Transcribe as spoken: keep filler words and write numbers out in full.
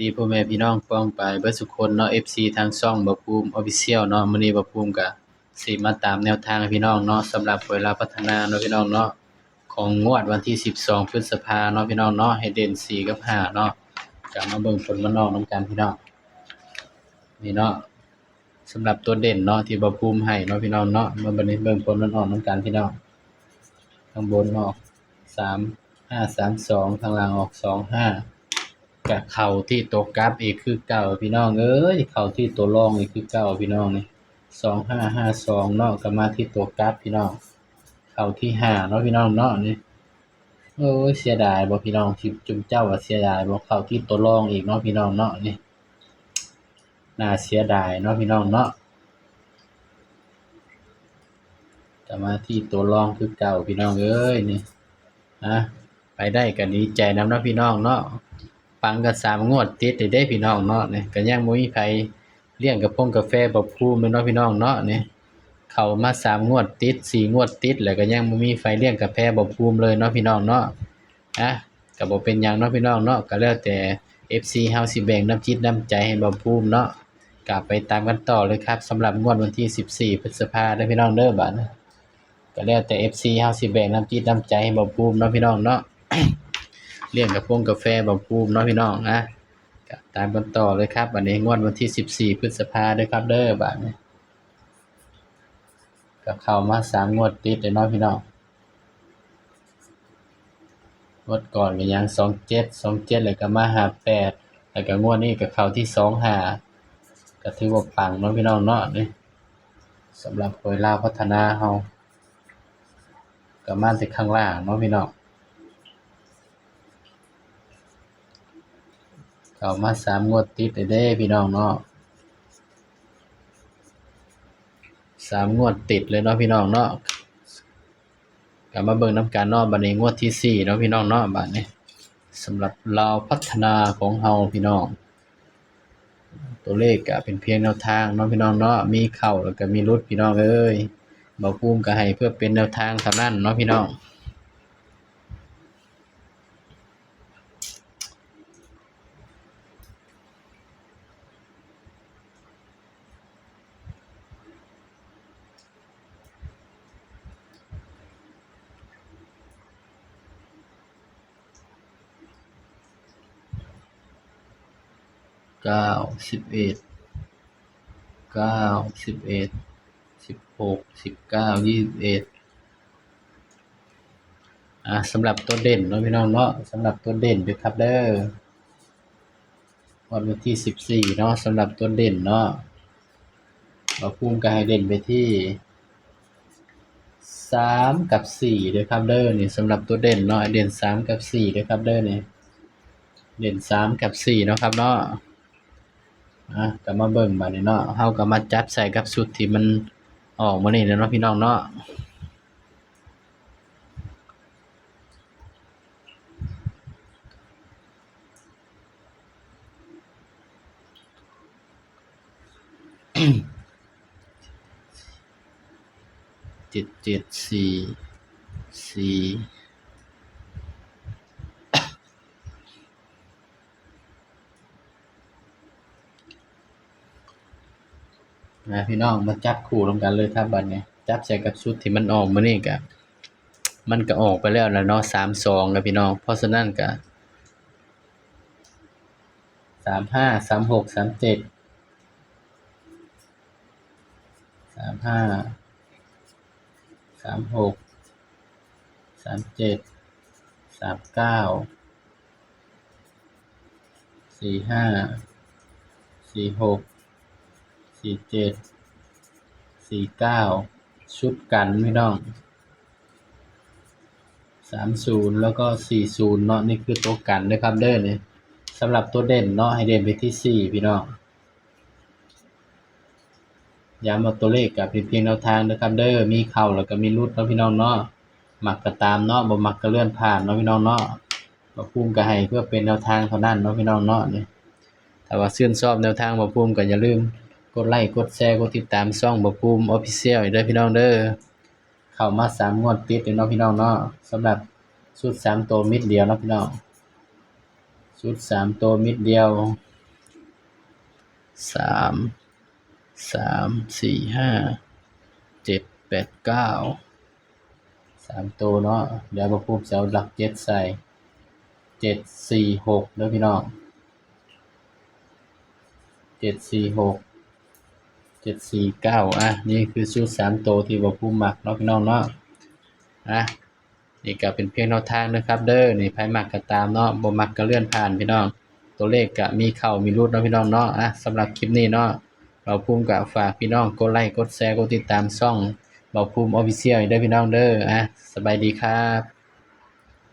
ดีพ่อแม่พี่น้องป้องปายเบิดสุคนเนาะ เอฟซี ทางช่องบ่าวภูมิ Official เนาะ มื้อนี้บ่าวภูมิก็สิมาตามแนวทางให้พี่น้องเนาะ สำหรับหวยลาวพัฒนาเนาะพี่น้องเนาะ ของงวดวันที่สิบสองพฤษภาเนาะพี่น้องเนาะ ให้เด่นสี่กับห้าเนาะ ก็มาเบิ่งผลมันออกนำกันพี่น้อง นี่เนาะ สำหรับตัวเด่นเนาะ ที่บ่าวภูมิให้เนาะพี่น้องเนาะ มาบัดนี้เบิ่งผลมันออกนำกันพี่น้อง ข้างบนออกสามห้าสามสอง ข้างล่างออกสองห้า ก็เข้าที่ตัวกลับอีกคือเก่าพี่น้องเอ้ย เข้าที่ตัวรองอีกคือเก่าพี่น้องนี่ สองห้าห้าสอง เนาะ ก็มาที่ตัวกลับพี่น้อง เข้าที่ห้าเนาะพี่น้องเนาะนี่ โอ้ย เสียดายบ่พี่น้อง ที่จุมเจ้าว่าเสียดายบ่ เข้าที่ตัวรองอีกเนาะพี่น้องเนาะนี่ น่าเสียดายเนาะพี่น้องเนาะ ก็มาที่ตัวรองคือเก่าพี่น้องเอ้ยนี่ อ่ะ ไปได้ก็ดีใจนำเนาะพี่น้องเนาะ ปังกันสามงวดติดเลยเด้พี่น้องเนาะนี่ ก็ยังบ่มีไผเลี้ยงกระพงกาแฟบ่าวภูมิเลยเนาะพี่น้องเนาะนี่ เข้ามาสามงวดติด สี่งวดติด แล้วก็ยังบ่มีไผเลี้ยงกาแฟบ่าวภูมิเลยเนาะพี่น้องเนาะ อ่ะ ก็บ่เป็นหยังเนาะพี่น้องเนาะ ก็แล้วแต่ เอฟซี เฮาสิแบ่งน้ำจิตน้ำใจให้บ่าวภูมิเนาะ ก็ไปตามกันต่อเลยครับ สำหรับงวดวันที่สิบสี่พฤษภาเด้อพี่น้องเด้อ บาดนี้ ก็แล้วแต่ เอฟซี เฮาสิแบ่งน้ำจิตน้ำใจให้บ่าวภูมิเนาะพี่น้องเนาะ เลี้ยงกระพงกาแฟบ่าวภูมิเนาะพี่น้องนะ ก็ตามกันต่อเลยครับ อันนี้งวดวันที่สิบสี่พฤษภาเด้อครับเด้อ บาดนี้ ก็เข้ามาสามงวดติดเลยเนาะพี่น้อง งวดก่อนก็ยังสองเจ็ด สองเจ็ด แล้วก็มาห้าแปด แล้วก็งวดนี้ก็เข้าที่สองห้า ก็ถือว่าปังเนาะพี่น้องเนาะนี่ สำหรับหวยลาวพัฒนาเฮา ก็มาแต่ข้างล่างเนาะพี่น้อง เข้ามาสามงวดติดเลยเด้พี่น้องเนาะ สามงวดติดเลยเนาะพี่น้องเนาะ ก็มาเบิ่งนำกันเนาะ บัดนี้งวดที่สี่เนาะพี่น้องเนาะ บัดนี้ สำหรับลาวพัฒนาของเฮาพี่น้อง ตัวเลขก็เป็นเพียงแนวทางเนาะพี่น้องเนาะ มีเข้าแล้วก็มีหลุดพี่น้องเอ้ย บ่าวภูมิก็ให้เพื่อเป็นแนวทางเท่านั้นเนาะพี่น้อง เก้า สิบเอ็ด เก้า สิบเอ็ด สิบหก สิบเก้า ยี่สิบเอ็ด อ่า สำหรับตัวเด่นเนาะพี่น้องเนาะ สำหรับตัวเด่นเด้อครับเด้อ งวดวันที่สิบสี่เนาะ สำหรับตัวเด่นเนาะ บ่าวภูมิก็ให้เด่นไปที่สามกับสี่เด้อครับเด้อ นี่สำหรับตัวเด่นเนาะ เด่นสามกับสี่เด้อครับเด้อ นี่ เด่นสามกับสี่เนาะครับเนาะ อ่ะ ก็มาเบิ่งบัดนี้เนาะ เฮาก็มาจับใส่กับชุดที่มันออกมื้อนี้เนาะพี่น้องเนาะ เจ็ดเจ็ดสี่ สี่ นะพี่น้อง มาจับคู่นำกันเลยครับบัดนี้ จับใส่กับชุดที่มันออกมื้อนี้ก็ มันก็ออกไปแล้วล่ะเนาะ สามสอง นะพี่น้อง เพราะฉะนั้นก็ สามห้า สามหก สามเจ็ด สามห้า สามหก สามเจ็ด สามเก้า สี่ห้า สี่หก สี่เจ็ด สี่เก้า ชุดกันพี่น้อง สามศูนย์ แล้วก็ สี่ศูนย์ เนาะ นี่คือตัวกันเด้อครับเด้อ นี่สำหรับตัวเด่นเนาะ ให้เด่นไปที่สี่พี่น้อง ย้ำว่าตัวเลขก็เป็นเพียงแนวทางเด้อครับเด้อ มีเข้าแล้วก็มีหลุดเนาะพี่น้องเนาะ มักก็ตามเนาะ บ่มักก็เลื่อนผ่านเนาะพี่น้องเนาะ บ่าวภูมิก็ให้เพื่อเป็นแนวทางเท่านั้นเนาะพี่น้องเนาะ นี่ ถ้าว่าชื่นชอบแนวทางบ่าวภูมิก็อย่าลืมกดไลก์ กดแชร์ กดติดตามช่องบ่าวภูมิ Official อีกเด้อพี่น้องเด้อ เข้ามาสามงวดติดเลยเนาะพี่น้องเนาะ สำหรับชุดสามตัวเม็ดเดียวเนาะพี่น้อง ชุดสามตัวเม็ดเดียว สาม สาม สี่ ห้า เจ็ด แปด เก้า สามตัวเนาะ เดี๋ยวบ่าวภูมิจะเอาหลักเจ็ดใส่ เจ็ด สี่ หก เด้อพี่น้อง เจ็ด สี่ หก เจ็ด สี่ เก้า อ่ะ นี่คือชุดสามตัวที่บ่าวภูมิมักเนาะพี่น้องเนาะ อ่ะ นี่ก็เป็นเพียงแนวทางนะครับเด้อ นี่ไผมักก็ตามเนาะ บ่มักก็เลื่อนผ่านพี่น้อง ตัวเลขก็มีเข้ามีหลุดเนาะพี่น้องเนาะ อ่ะ สำหรับคลิปนี้เนาะ บ่าวภูมิก็ฝากพี่น้องกดไลค์ กดแชร์ กดติดตามช่องบ่าวภูมิ Official เด้อพี่น้องเด้อ อ่ะ สบายดีครับ